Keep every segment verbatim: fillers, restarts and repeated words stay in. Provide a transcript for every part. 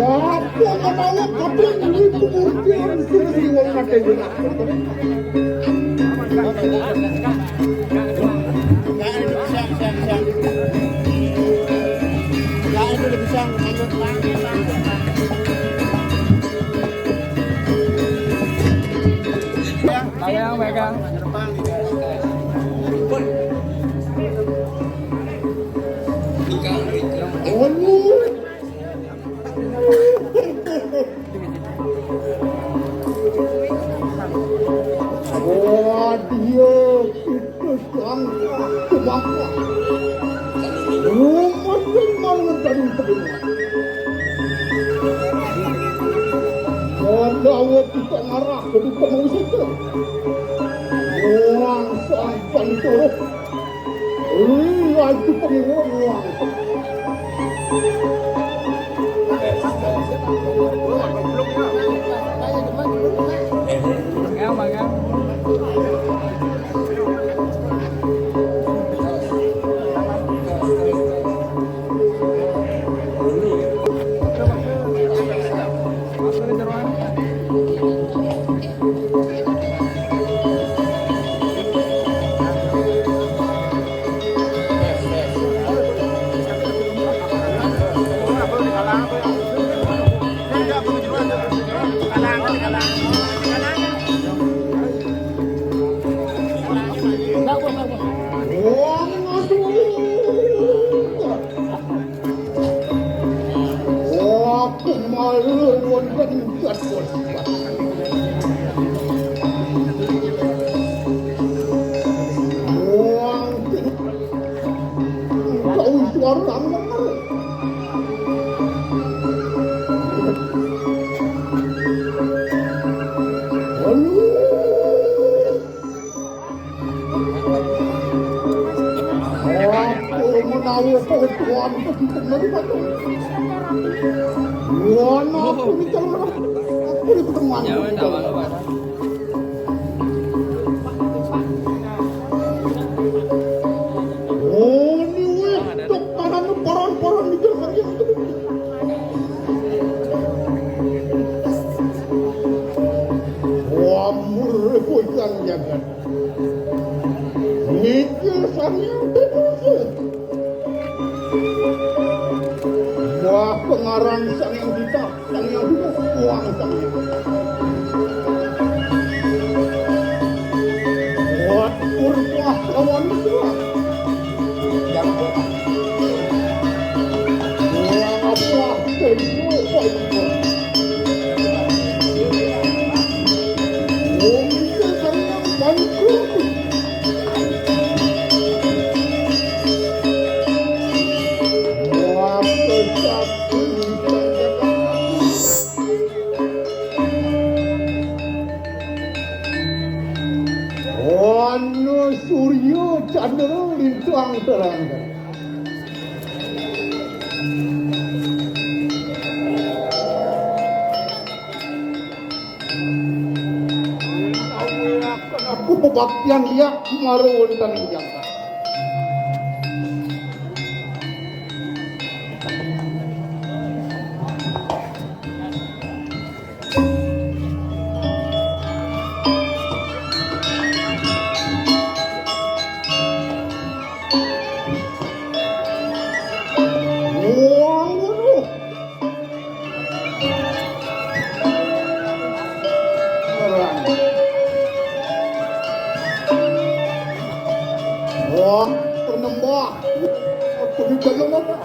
Apa menawa kabeh niku murti sing wong kadhe. Pegang, pegang. Waduh, itu sang tuwaka. Rumaning marang dari pedungan. Mandawa kita ngarah dari pengusut. Orang sang pancoro. Laju pengiwang. Aku malur wonten jadwal. Wong kau suara. Aku menawa kebutuhan begitu menerima. Wana aku bicara, aku di pertemuan. Oh, ini weh, tok paran paran-paran di jalan yang kedua. Wah, murah kocang jagat. Mikir Sang Hyang Dewa. Wah, pengarang Sang Hyang Dita, Sang Hyang Dita, Wang Sang Hyang. Wah, purwa lawan purwa. Yang purwa. Wah, apa? Tempo, tempo. Ana surya candra lintang terang. Aku pebaktian liak maro wonten ing jagat. Wong ngono. Wah, penembah. Aku di dalam apa?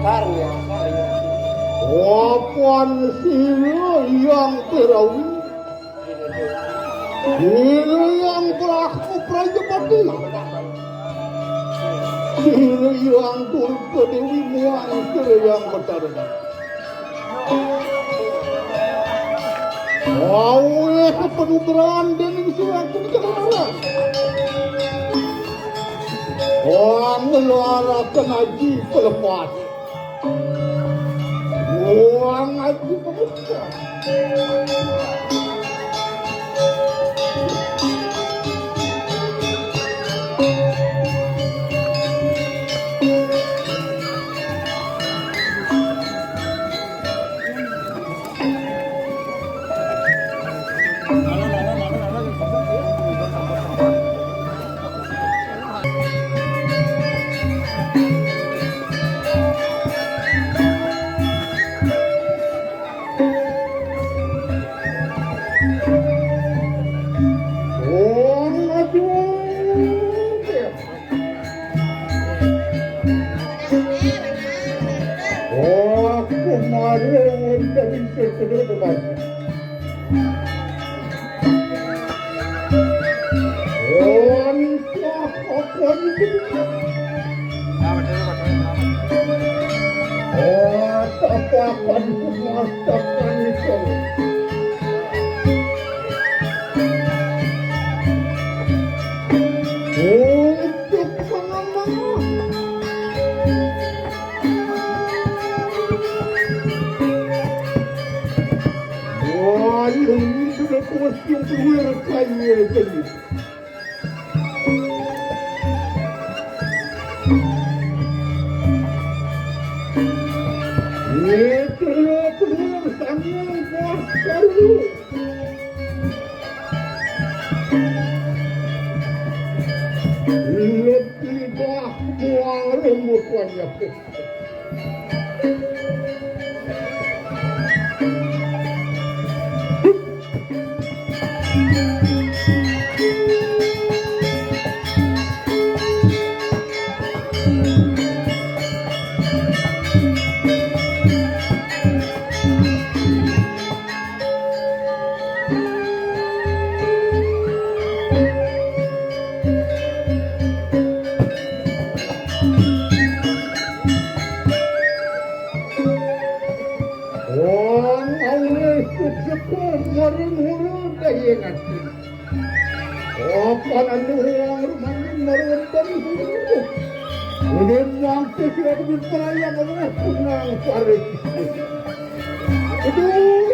Karya, karya. Wapan sira yang perawi. Sira yang berlaku Prajapati. Sira yang Durga Dewi muang sira yang Betara. Aweh penumeran dening surat kebenaran. Wong ngelaraken aji pelepas. Wong aji pelepas. Oh, kemarin dari sesudah depan. Oh, apa itu? Oh, apa-apa itu merasakan itu. Untuk mengenal. Wah, ini sudah terus yang keluar kaya tadi. Ini terus keluar sambil bos baru. Lihat lidah buang rambut wajah. Wong awis sepuh maring hulu daya ngati. Apa anu wong rumaning maring hulu. Udah mangke sira kudu perayaan oleh punang paring. Aduh.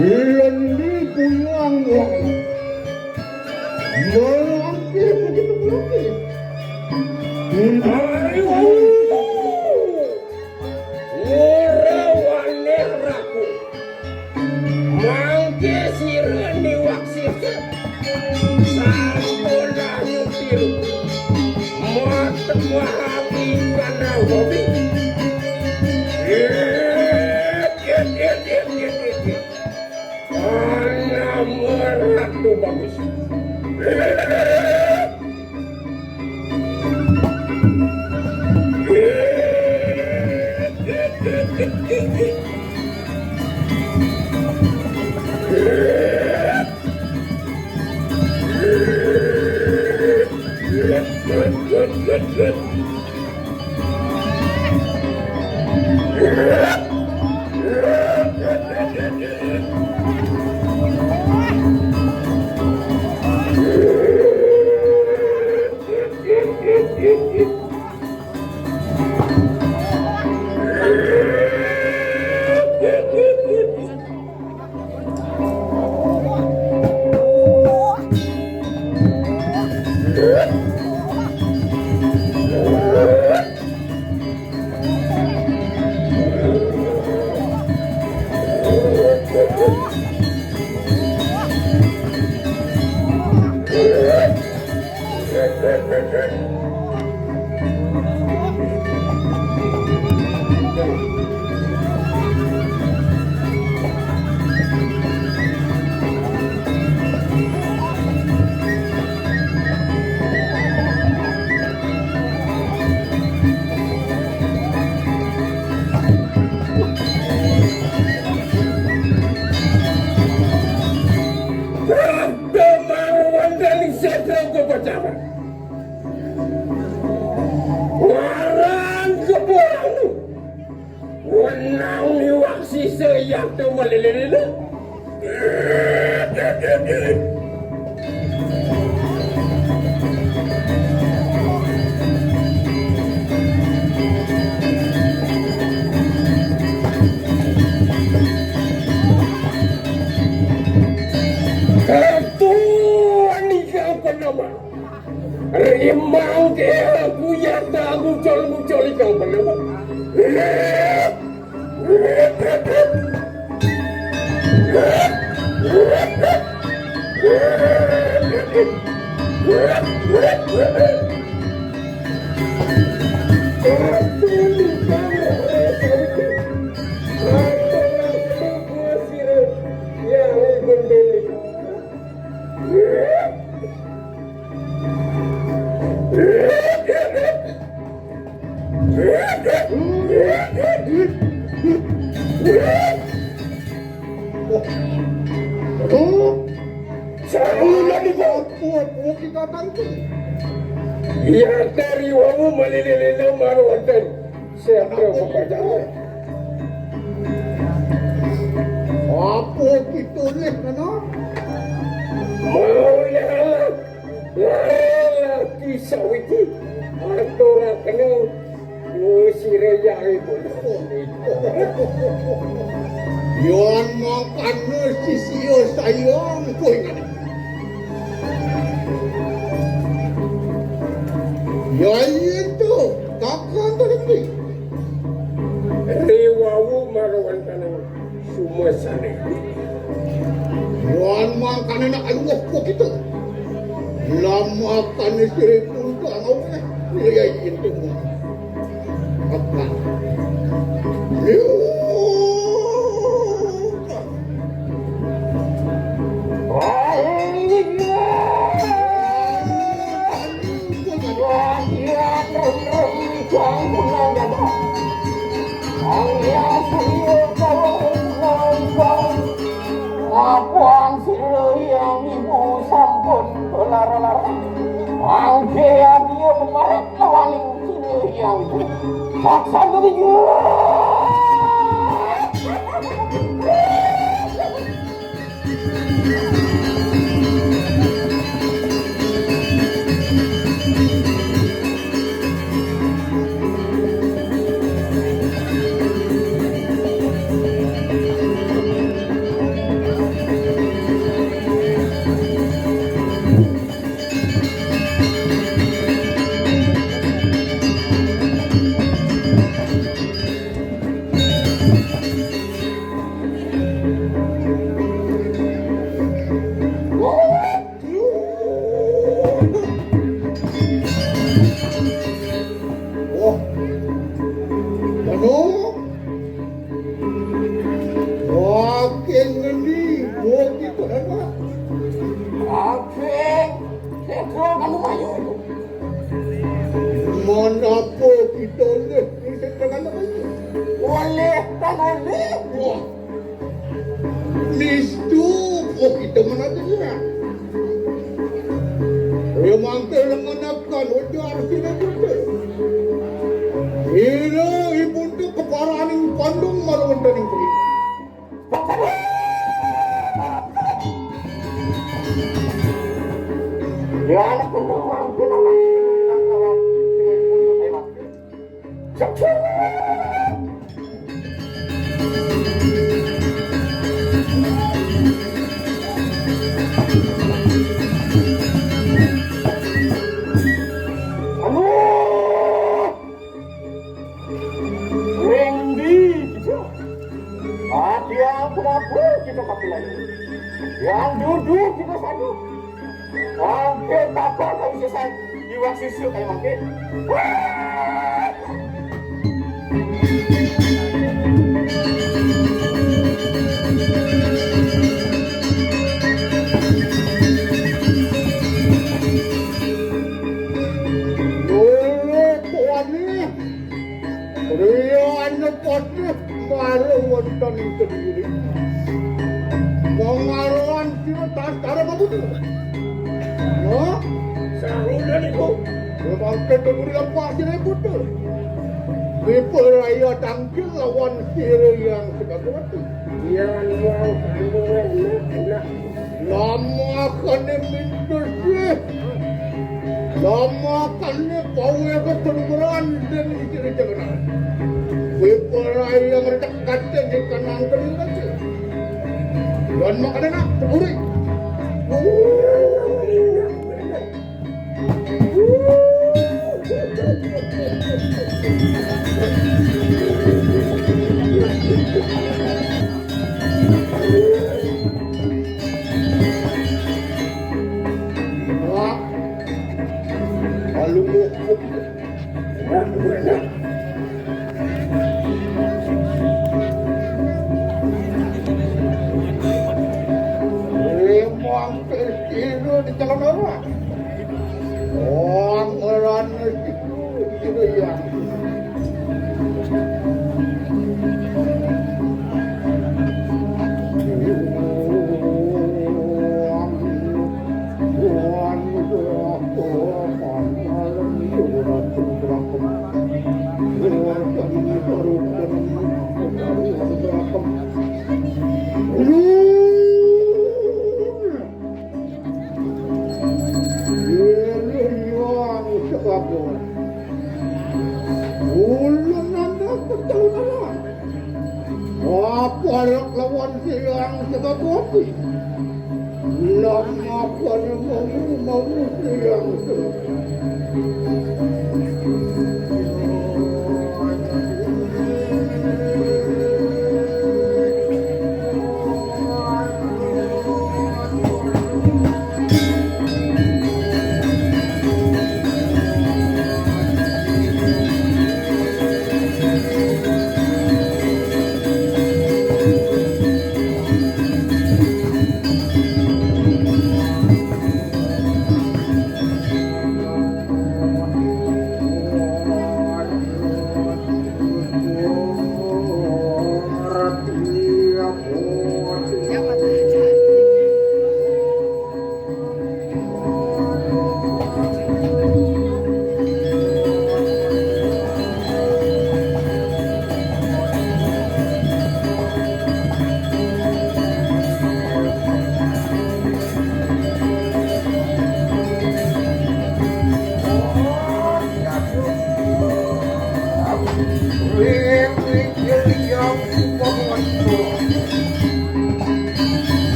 Lendi pulang wong. Melangkir begitu melangkir. Ayo. Ora waneh raku. Mangke sira niwak sirsa. Sampun ayu tiru. Mboten wahab ingkang rawuh. Ana meratu bagus. Pemaruan dari Sedra Gopacara. Warang kepulangan. Wenang miwak sisa yang tu malililila. Ketua nikah penama. Rimang ke aku yata ngucol-ngucol ikang penama. Sarula di bawah. Iya, dari wawu malililila maruwatan. Siapa yang membaca? Apa kita ni, Nana? Maulialah. Lelaki sawiji, aturaken sira yai. Yan mangkana sisia sayang kowe ngene. Yai ento, kakang terendi. Riwawu marwantanan. Sumasane. Wan mangkane nak ayu wah kok gitu. Lamakane siripun kang oleh nilai itu. Apa? Abang sira yang ibu sampun lara-lara. Angke adia pemaret lawaning sira yang ibu. Saksan dulu. Wah. Anu. Wah, kengeni, wah, kita hebat. Apa? Saya kalau kamu mayu itu. Menapa kita oleh dengan apa itu? Oleh kan oleh. Wah. Nistu, oh, kita menatanya. Memang terlengenakan, ujar sini. Yuk, kayak mangke. Lho, tuane. Riya nepotne karo wonten ing kediri. Pengaruhan sira tas karo mabudu. Hah? Saruna niku. Mangke kediri apa sira butuh? Wipul raya tangkil lawan sira yang segagawati. Yang mau anu enak, enak. Lamakane mindur sih. Lamakane pawe ketemuran dan isi rencana. Wiperai yang redak katen di kanan kedua sih. Dan makane nak teburi. Memang kira di jalan orang. Oh, ngerana siku, siku ya. Ulun yang sebagus. Ulun nanda pertaunan. Apa yang lawan siang sebagus? Lama pada mau mau siang sebagus.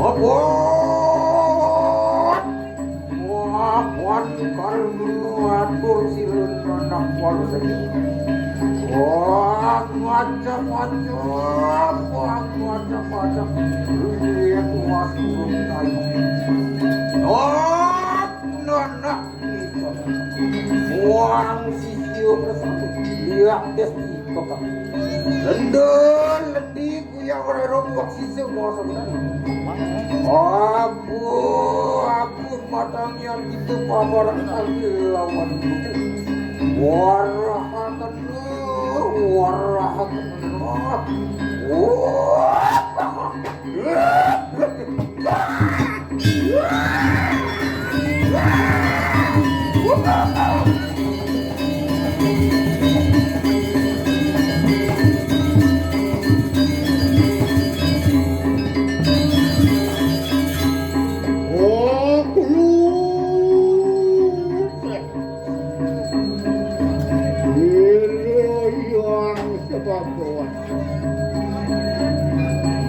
Abot! Wah, wan karena atur sira anak wan saja. Wah, macam-macam, wah, macam-macam. Lihat, wah, turun kayu. Oh, nanak. Wang sisio bersatu. Lihat des di kota. Lendel, lendi, kuyang, rerong, wak sisio, mosok. Abu, abu, matangnya itu paparan sambil lawan. Warahakan, warahakan. Wah. Ira yang sebagus.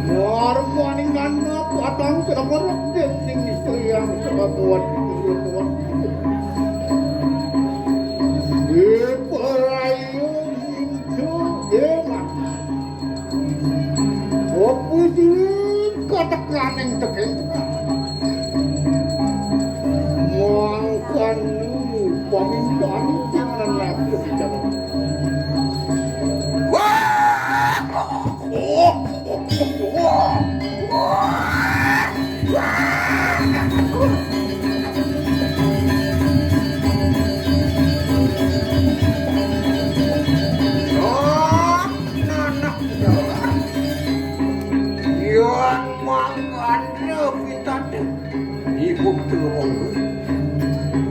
Warmaning anak patang kelaparan dening istri yang sebagus. Diperayu hingga demak. Opo sing katekaning teking? Mangka Pamindang jangan aku bicara. Wah! Oh! Anak muda. Yang mangkandra pitata. Ibu tua.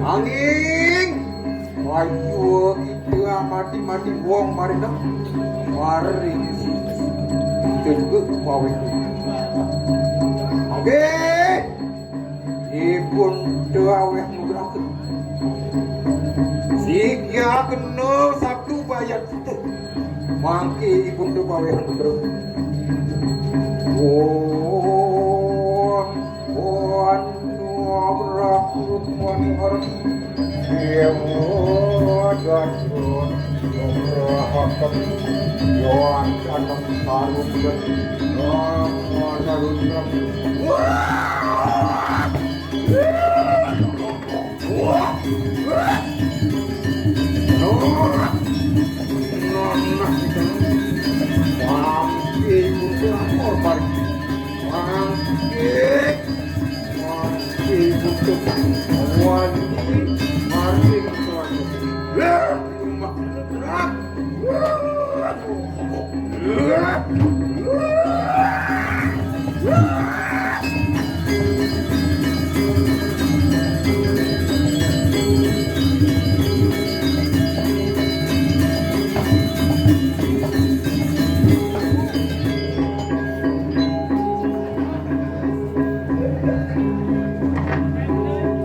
Anging. Ayu kita mati-mati wong marina. Mari. Kita juga pawit. Oke. Ipun daweh nugrahaken. Siki kena Sabtu bayat kita. Mangke ipun daweh nugrahaken. Won, won, nugrahaken, won, won. Dewa Datuk nugrahaken. Yoan kanang karung. Wah, karung. Wah!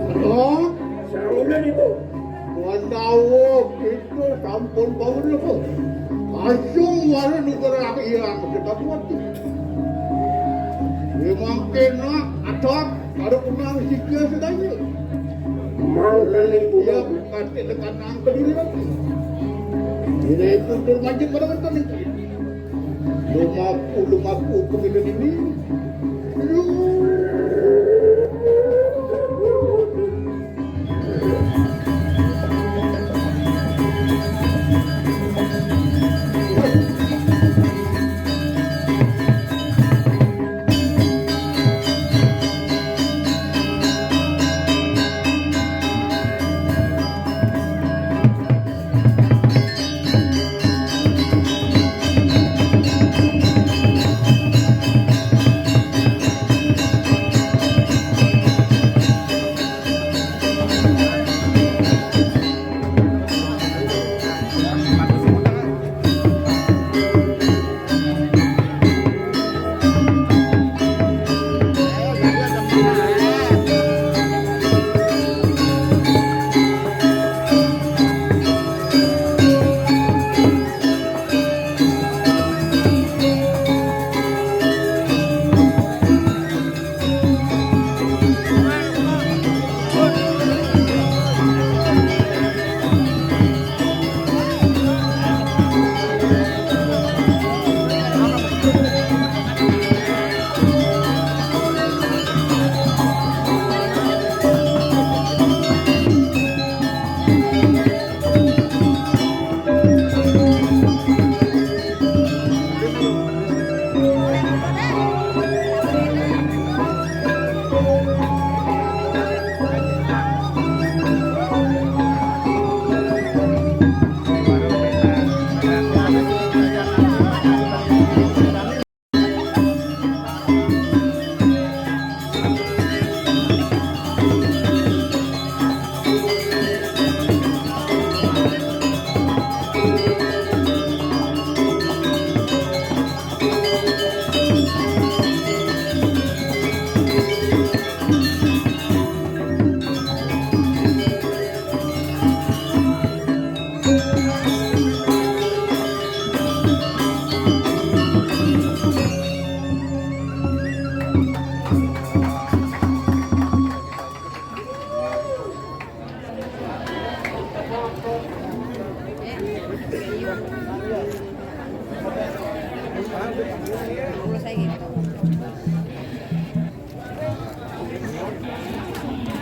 Halo? Sampun, Ibu. Wanda, oh, kita sampun bangun, Ibu. Langsung wara nugrahaken kita buat. Memang kena atok, ada kunang sikil sedaya. Mangkane, Ibu. Ya, kate tekan angka diri lagi. Ini pun termanjung pada wonten itu. Lumaku, lumaku, pemilu ini.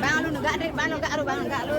Bang, lu negak, Dek. Bang, negak lu, Bang, negak lu.